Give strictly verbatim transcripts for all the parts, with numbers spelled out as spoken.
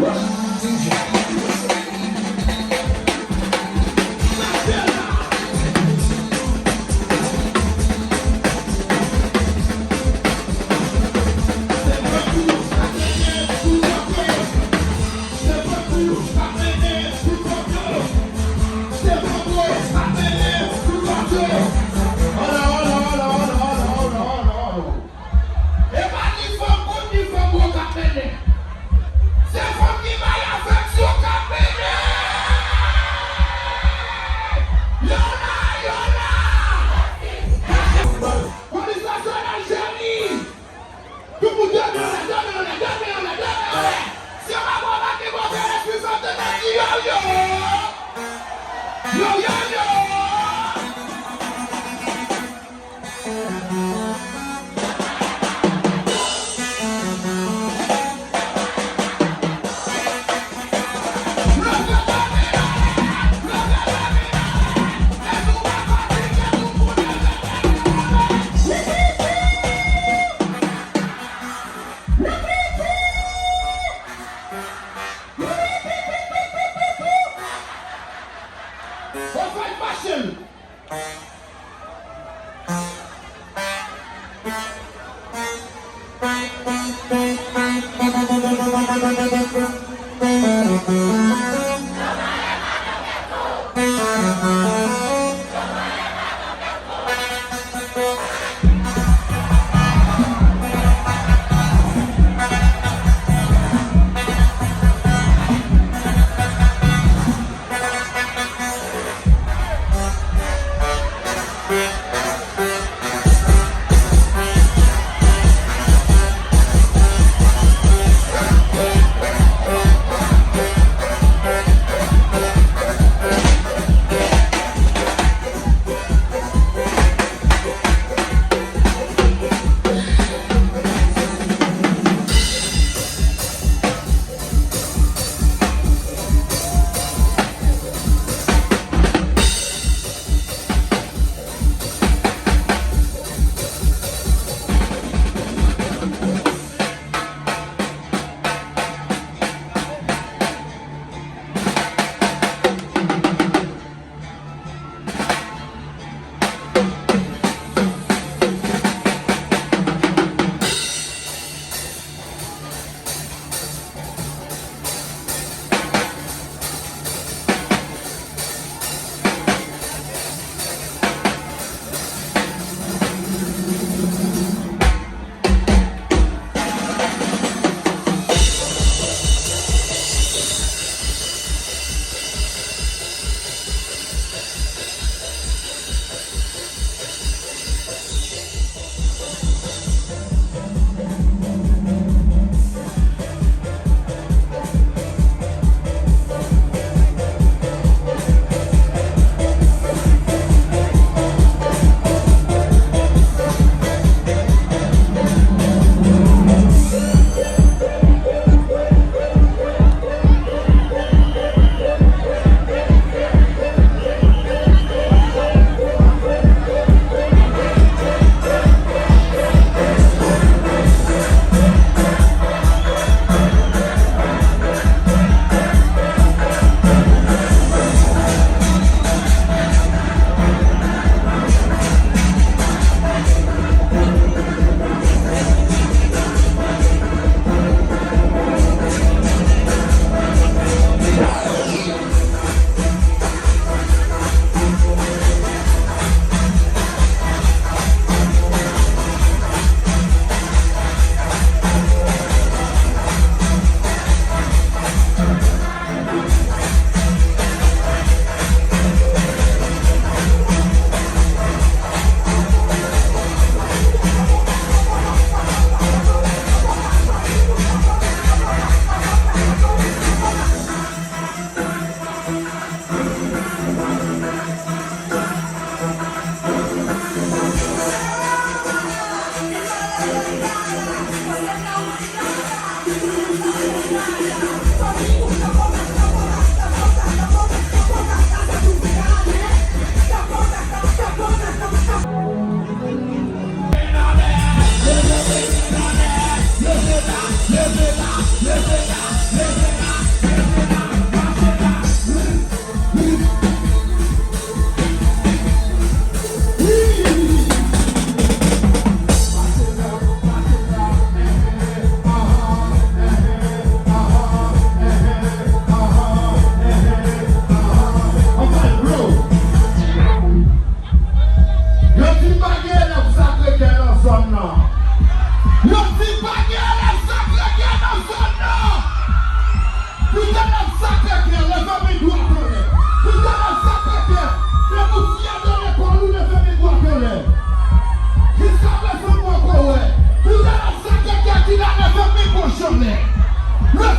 E pa ni fanm kout, ni fanm gwo k ap mennen. Se fanm ki bay afeksyon k ap mennen. Yo la, yo la. Polis nasyonal, jeni. Tout moun, de men anlè, de men anlè, de men anlè, de men anlè. Si yo pa konbate, monte lespri santenatirèl yo. Yo, yo, yo.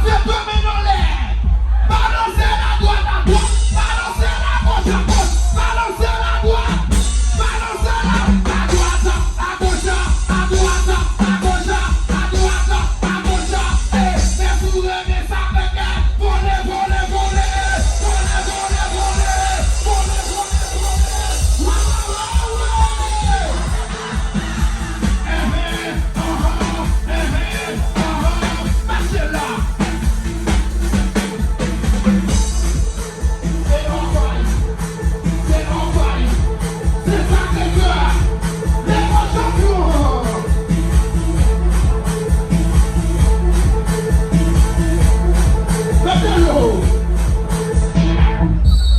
Leve men anlè. Balanse l a dwat, a dwat. Balanse l a goch, a goch. Balanse l a dwat. Balanse l a, a dwat, a goch, a dwat, a goch, a dwat, a goch. E, men si w renmen sa, kèkè. Vole, vole, vole. Vole, vole, vole. Vole, vole, vole. Wa, wa, wa, wa. Enhen, anhan, enhen, anhan. Mache la. Se anfay. Se anfay. Se Sacré-Cœur. Lè mwen chanpyon. Mete l wo.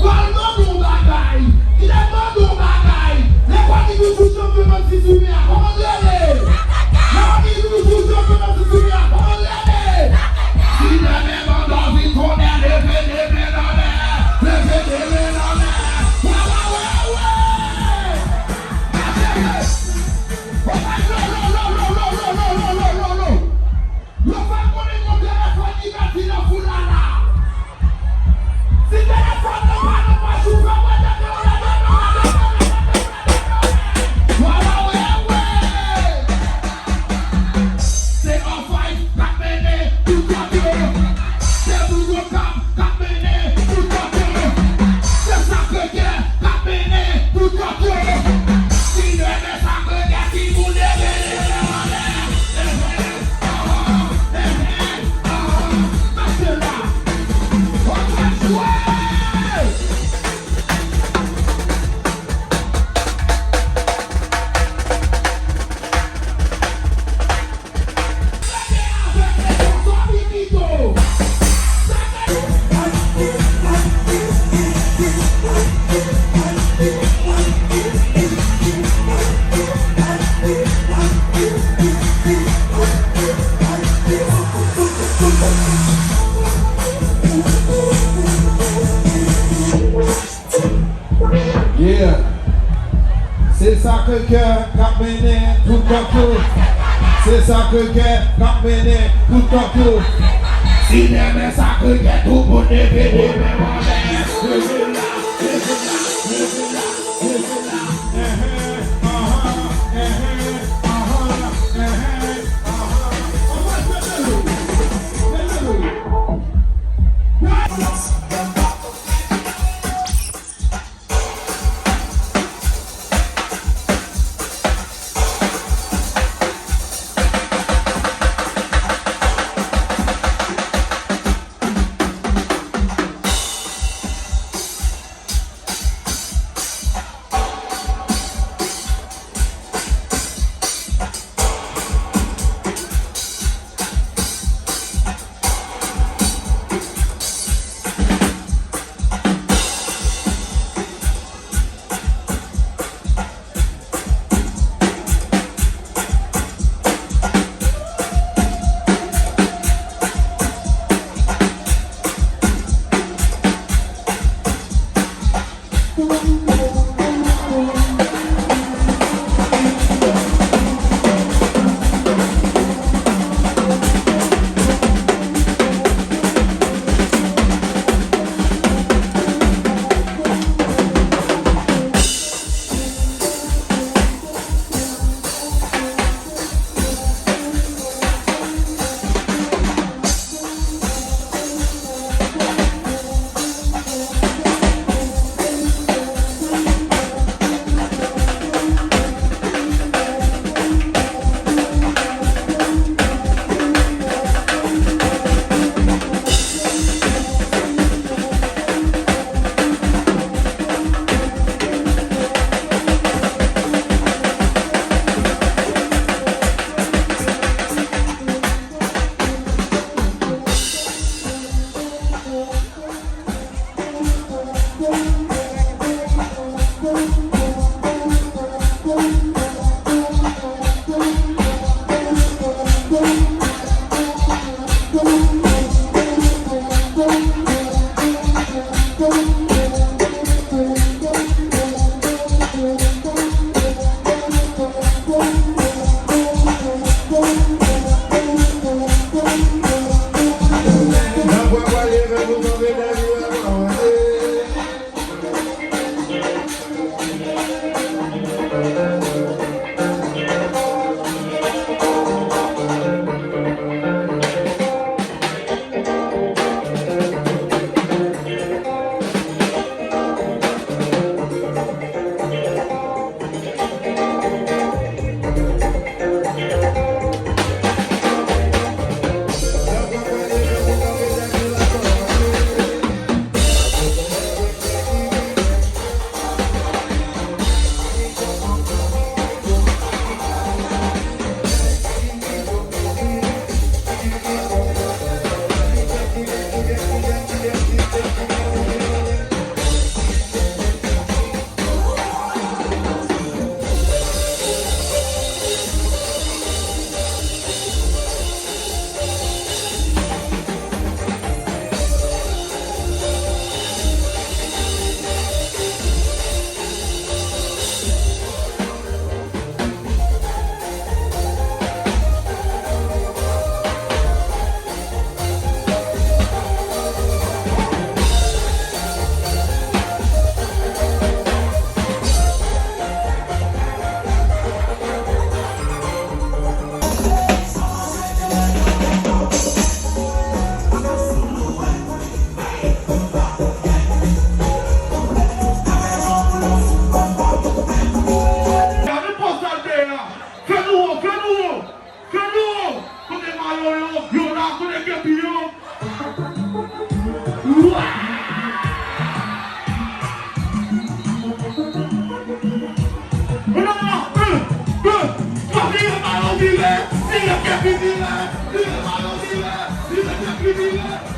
Pral mande yon bagay. Li te mande yon bagay. Lè Guadeloupe toujou chanpyon nan ti sou a, kòman l rele? Lè Guadeloupe toujou chanpyon nan ti sou a, kòman l rele? Si demen manda vin konnen, leve de men anlè. Leve de men anlè. Wa, wa, wa, wa. Mache. Yo fè konnen yon telefòn ki pèdi nan foul la la. Si telefòn nan pa nan pòch ou, fè mwen tande w leve men w, leve men w, leve men w, leve men w. Wa, wa, wa, wa. Se anfay k ap mennen tout kote. Se moun yo k ap k ap mennen tout kote. Se Sacré-Cœur k ap mennen tout kote. Si demen Sacré-Cœur ki pou leve, leve anlè. Leve, anhan, leve, anhan. Mache la. Ann jwe! Yeah. Se Sacré-Cœur k ap mennen tout kote. Se Sacré-Cœur k ap mennen tout kote. Si demen Sacré-Cœur, tout moun leve, leve men w anlè. Leve la, leve la, leve la, leve la. Enhen, anhan, enhen, anhan, enhen, anhan. Anfay, mete l wo. Mete l wo.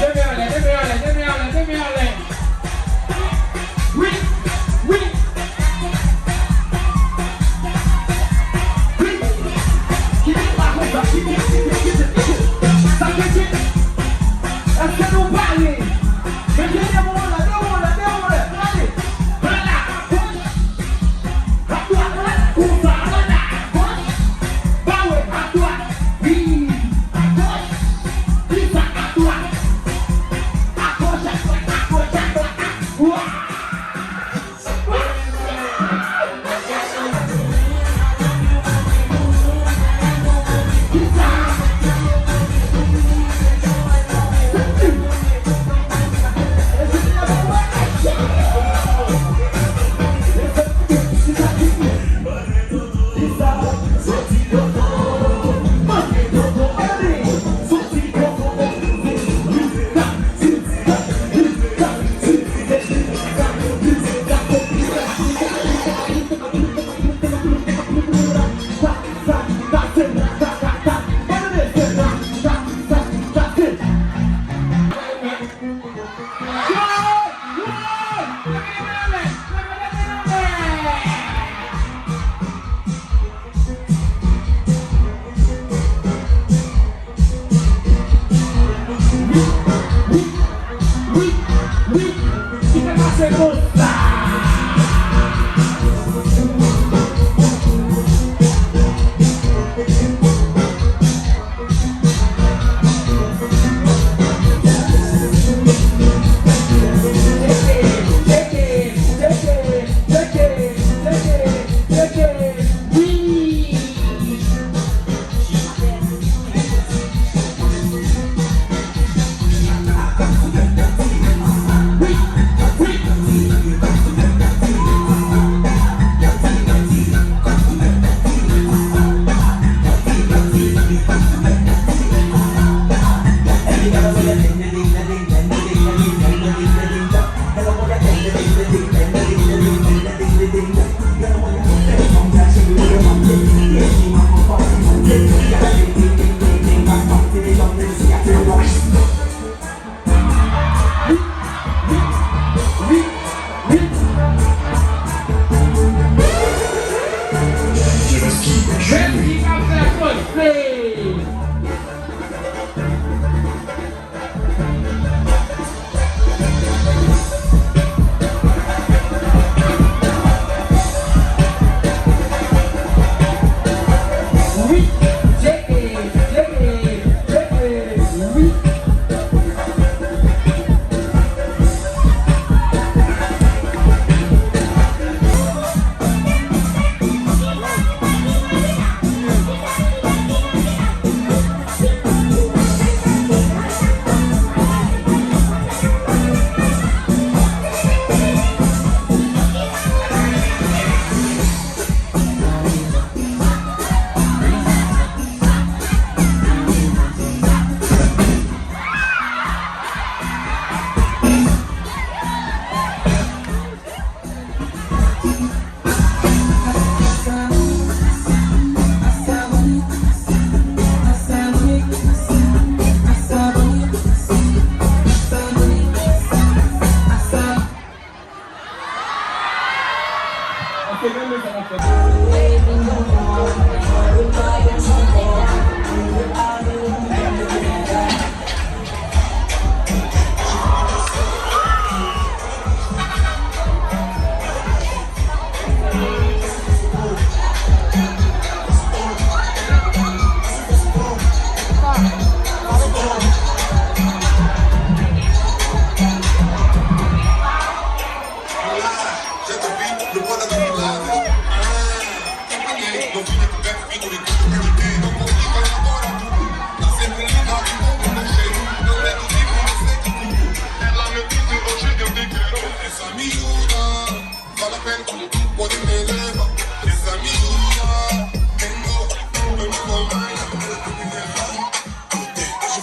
Leve anlè, leve anlè, leve anlè, leve anlè. Wi, wi. Wi. Kite pa konsa, kite, kite, kite, kite. Sa kite. Èske nou pare? Mete de men anlè, de men anlè, de men anlè. Gade. Anlè, agoch. Adwat, konsa, anlè, agoch.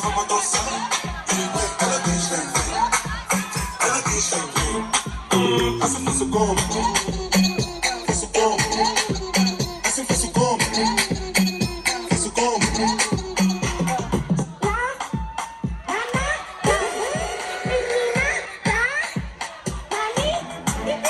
Ela diz: "Vem, vem, ela diz: Vem, vem." Ela diz: "Vem, vem." Hum, essa moça como?